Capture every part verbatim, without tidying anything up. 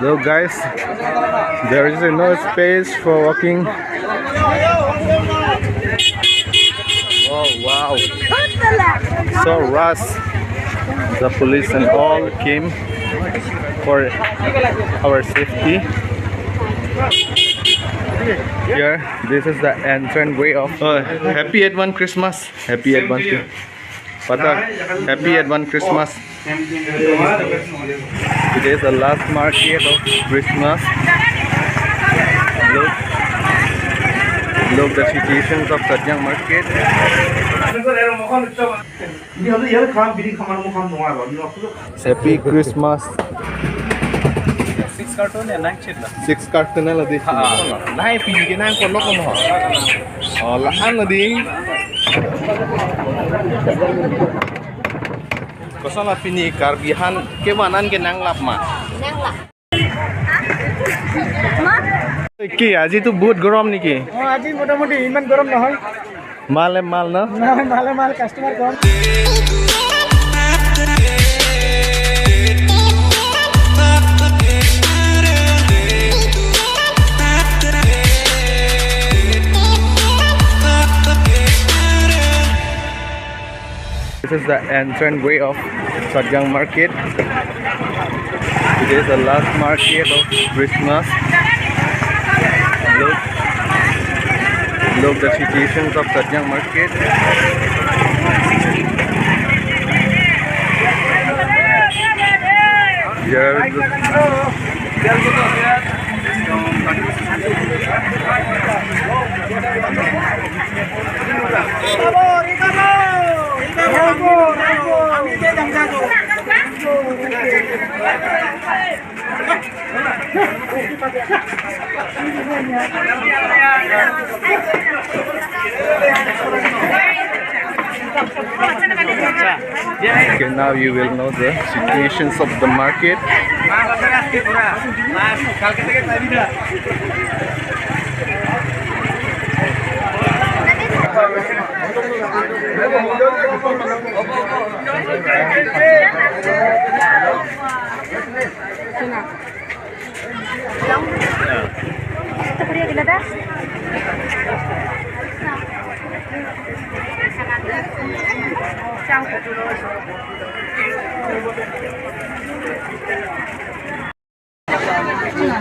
Look, guys, there is no space for walking. Oh, wow. So rush. The police and all came for our safety. Here, this is the entrance way of, uh, happy advance Christmas. Happy advance. Pathak, happy advance Christmas. Today is the last market of Christmas. Look, look the situations of Sadyang market. Happy Christmas. Six carton ya nang chit la. Six carton la di. Ha, nai pini ke nang konok mo. Oh, la-an la di. Koson la pini Karbi ahan ke vanan ke nanglap ma? Nanglap. Ki, আজি তো বহুত গৰম নেকি? অ, আজি মোটামুটি ইমান গৰম নহয়। মালে মাল না? নহয়, মালে মাল, কাষ্টমাৰ কম। This is the entrance way of Sadyang market. Today is the last market of Christmas. Look, look the situations of Sadyang market. Here is the Okay, now you will know the situations of the market.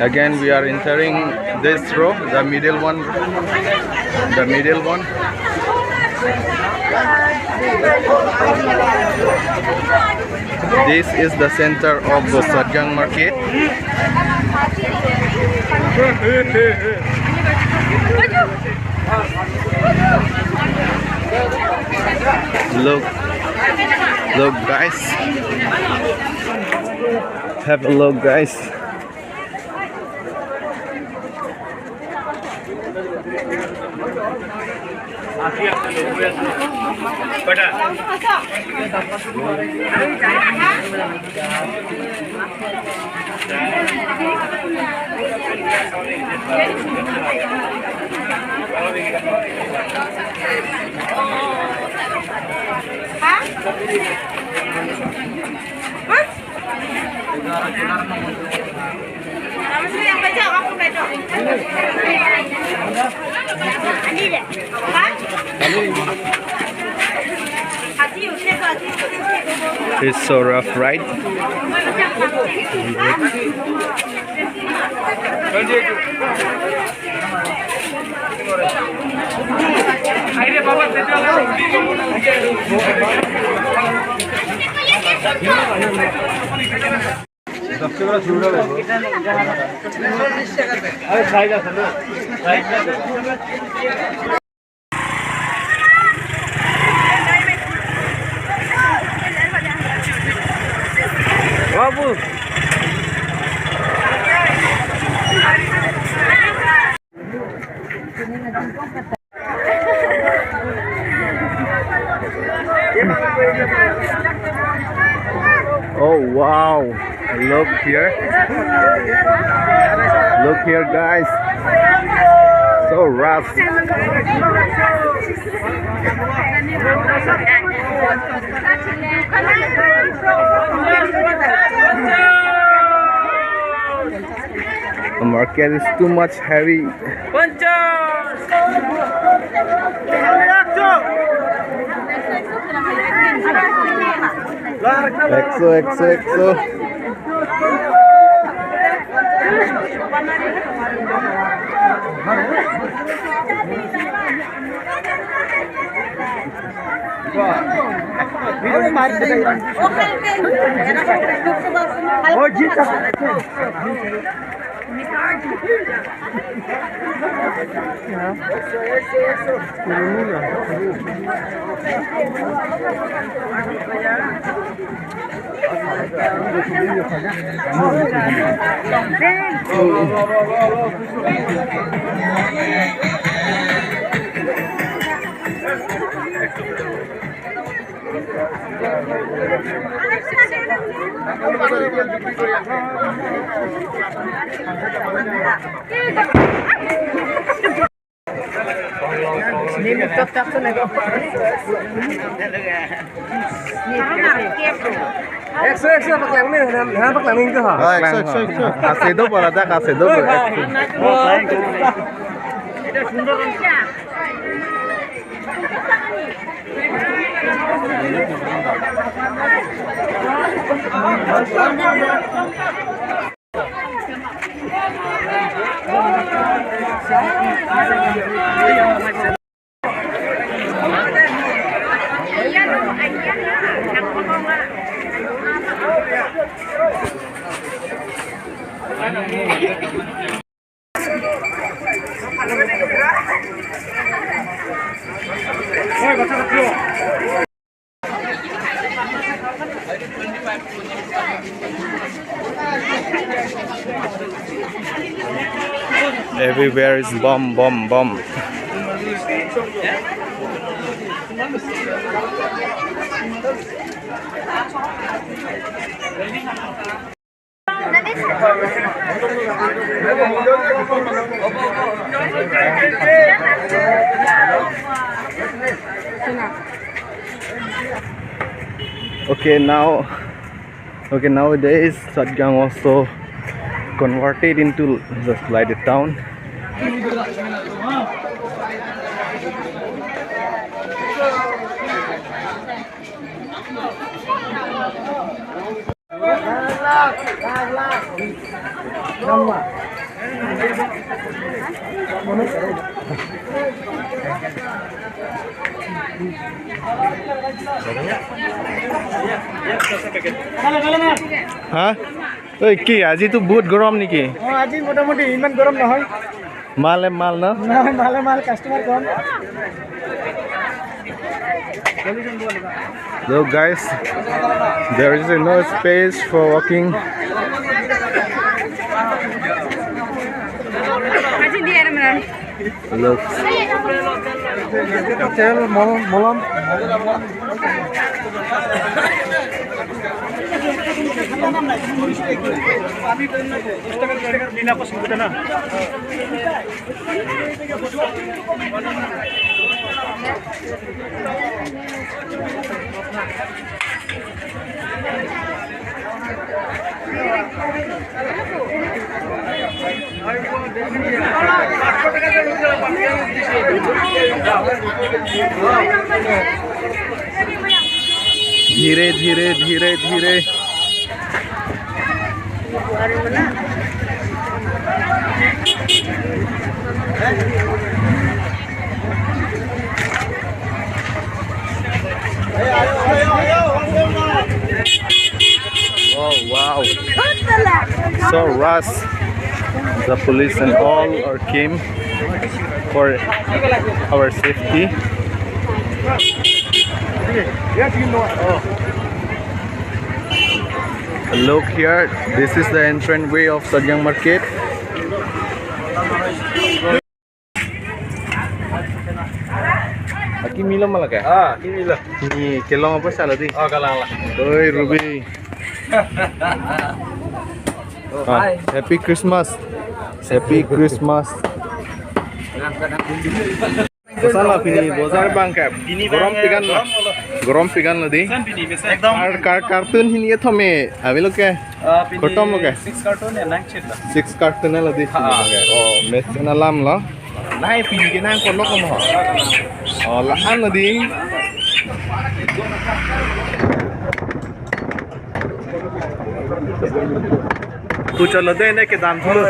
Again, we are entering this row, the middle one, the middle one. This is the center of the Sadyang market. Look, look, guys. Have a look, guys. It's so rough, right? Babu. Oh, wow. Look here. Look here, guys. So rough. Market is too much heavy. Ekso, ekso, ekso. Ekso, ekso, paklang ni, ha, paklang ni ke ha. Ah, ekso, ekso, ekso. Ase do bola dak, ase do. Everywhere is bomb, bomb, bomb. Okay, now, okay, nowadays Satgaon also converted into just like the town. হা? ঐ, কি আজি তো বহুত গৰম নেকি? অ, আজি মোটামুটি ইমান গৰম নহয়। মালে মাল ন? না, মালে মাল, কাষ্টমাৰ কম। Look, guys, there is no space for walking. Look. Tel, mol-, molom. ধীরে ধীরে, ধীরে ধীরে। Oh, wow. So rush. The police and all are came for our safety. Look here, this is the entrance way of Satgaon Market. Aki milo malake? Ah, aki milo. Ni kelong apa salah di? Oh, kalang lah. Oi, Ruby. Oh, ah, hi. Happy Christmas. Happy Christmas. Koson la pini bojar bang ke? Pini gorom bang, pigan ma? Gorom olo. Gorom pigan lo dei. Ekdom. Kar, kar, carton hini kethom me avelo ke? Ah, pini khotom lo ke? Six carton ya nangchit lo. Six carton lo dei. Ha. Oke. Oh, mesen alam lo. Lahai pini ke nangkok lo kono? Oh, la-an lo dei. Kuchot lo dei, ne kedam thulo.